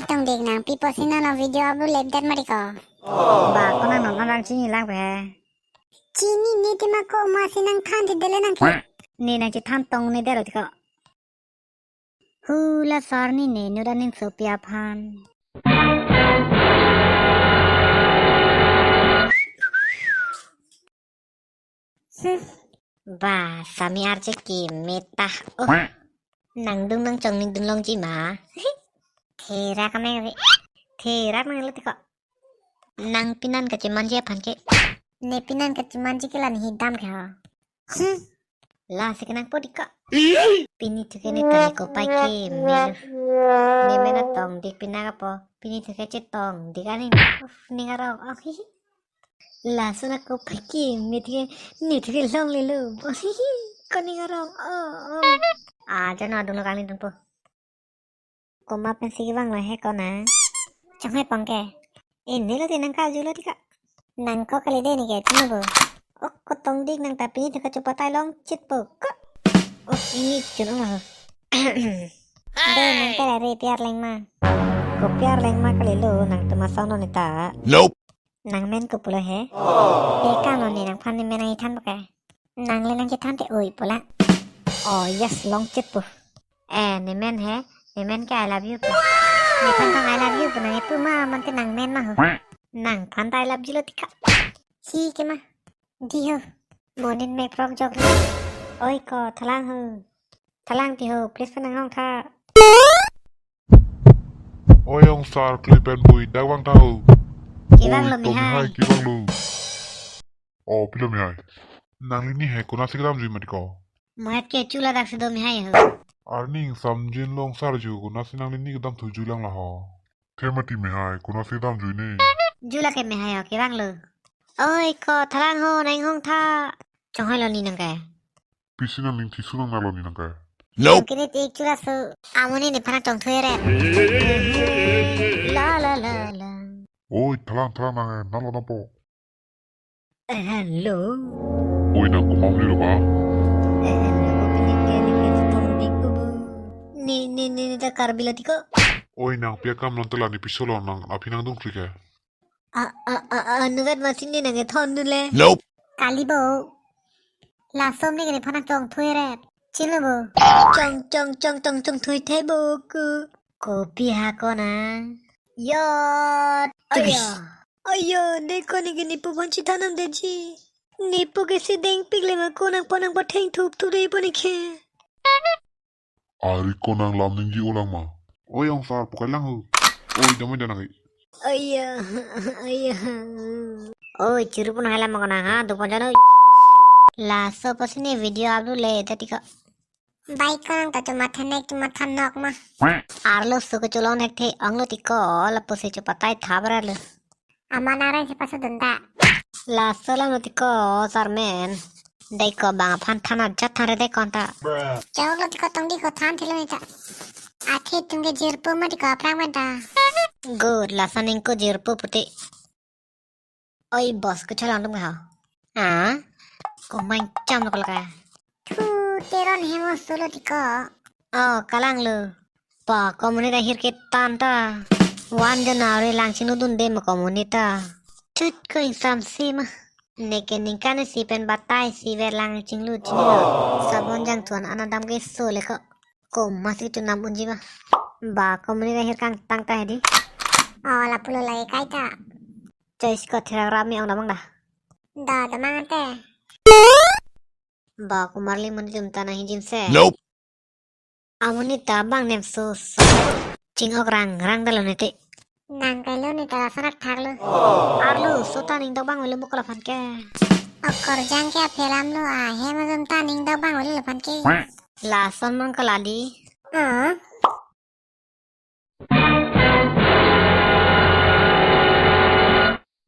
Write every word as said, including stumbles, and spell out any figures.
Tongdik, nang pi apotsi non video upload le det mati ko? Ba, konat non nang chini lang pe. Chini ne tima, komatsi nang than thidele nang ke. Ne nang chethan tong ne dero tiko. Hula sar ni ne nuda ning sopi aphan. Hmm. Ba, sami arje ke meta. Oh. Nang dung nang chong ning dun longji ma. Therak nang re. Therak nang lo tiko. Nang pinan kachemanji aphan ke. Ne pinan kachemanji ke la ne hidam ke ho. Hmm. Lasi ke nangpo tiko. Pini thu ke ne tali kopai ke melu. Ne mena tongdik pina kapo. Pini thu ke chetongdik ani. Uf, ning arong. Oh, hihi. Lason akopai ke, ne thu ke, ne thu ke longlelo. Hihi. Ko ning arong. Oh, oh. Ah, jano adung lo kangni dunpo. Komat pensi kevanglo he konat? Chonghoi pong ke. Eh, ne lo te nang karjulo tiko. Nang ko kali de ne ke, chini bo. Oh, kotongdik nang ta pini thu kachepatai longchitpo ko. Oh, ini chun ong ho. De nang te re piar leng ma. Ko piar leng ma kalilo nang tuma sono ne ta. Nope. Nang men ko pulo he. Pe kang lo ne nangphan ne men nang ithan bo ke. Nang le nang chethan te oi pula. Oh yes, longchitpo. Eh, ne men he, ne men ke I love you pu. Nephan tong I love you pu nang ipu ma, mante nang men ma ho. Nangphan ta I love you lo tiko. Hi ke ma. Di ho. Monin me prok jok. Oi ko, thalang ho. Thalang pi ho, please pen nanghong tha. Oi ongsar, kli pen bui, dak vang tha ho. Kevanglo. Oi, to mihai. Mihai, kevanglo. Oh, pilo mihai. Nanglini he konatsi kedamjui mati ko? Mohet ke chula daksi do mihai ho. Arni samjin lo ongsar, ju konatsi nanglini kedam thu jui lang la ho. The mati mihai, konatsi kedamjui ne. Ju lake mihai ho, kevanglo. Oi ko, thalang ho, nang inghong tha. Chonghoi lo ne nang ke. Pisi nang ning thisu nang nalo ne nang ke. Nope. Nang kini tik chula su. Amonit nephan nang chongthui re. La, la, la, la. Oi, thalang, thalang nang, eh, nalo napo. Eh, hello. Oi, nang komat amonit lo ba? Eh, hello, pini ke ne ke tongdik ko bo. Ne, ne, ne, ne ta Karbi lo tiko. Oi, nang pi akam non te la ne piso lo nang aphi nang dungkri ke. A, a, a, a, anuvet masi ne nang kethondun le. Nope. Kali bo. Lason ne ke nephan nang chongthui re. Chini bo. Chong, chong, chong, chong, chongthui the bo ko. Kopi ha konat. Yot. Chubis. Aya. Aya, de ko ne ke nepo aphan chethan nam de ji. Nepo ke si dengpik le ma ko nangphan nang patheng thup thup de po ne ke. Ari ko nang lam ningje-o lang ma. Oi ongsar, pokai lang ho. Oi, damai danang. Aya, aya. Oi, chiru pun hai lam ko nang ha, dupon jano. Laso apotsi ne video upload le, tadi ko. Bai ko nang ta chuma thanek, chuma thanok ma. Arlo su ko chulon hek the, onglo tiko, lapusi chepatai thabra lo. Aman areng si pasodun ta. Laso alam lo tiko, sarmen. Dei ko bang aphan than ajat than re dei ko anta. Chok lo tiko tongdi ko than thilo ne ta. Athe atum ke jirpo ma tiko aphrang pen ta. Good, laso aning ko jirpo puti. Oi boss, ko cholong dum ka ho. Ah? Ko main cham lo ka. Thu Teron hemo solo tiko. Oh, kalang lo. Pa, komunit ahir ke tan ta. One January lang chinglu dunde ma komunit ta. Chut ko ingsam si ma. Ne ke ningkan isi pen batai si ver lang chinglu chinglu. Sabon jangthuan anadam ke so le ko. Komatsi chunam unji ma. Ba komunit ahir kangtang ta hedi. Oh, lapulo lake kai ta. Choice ko therak rami ong damang da. Da damang ante. Ba kumar li mun jum ta nang hijim se. Nope. Amonit ta bang nem so so. Ching-ok rang rang dalo ne te. Nang kailo ne ta lason athak lo. Arlo so ta ning dok bang velo mukol aphan ke. Okorjang ke aphelam lo ahem ajum ta ning dok bang velo aphan ke. Lason mon kaladi. Ah.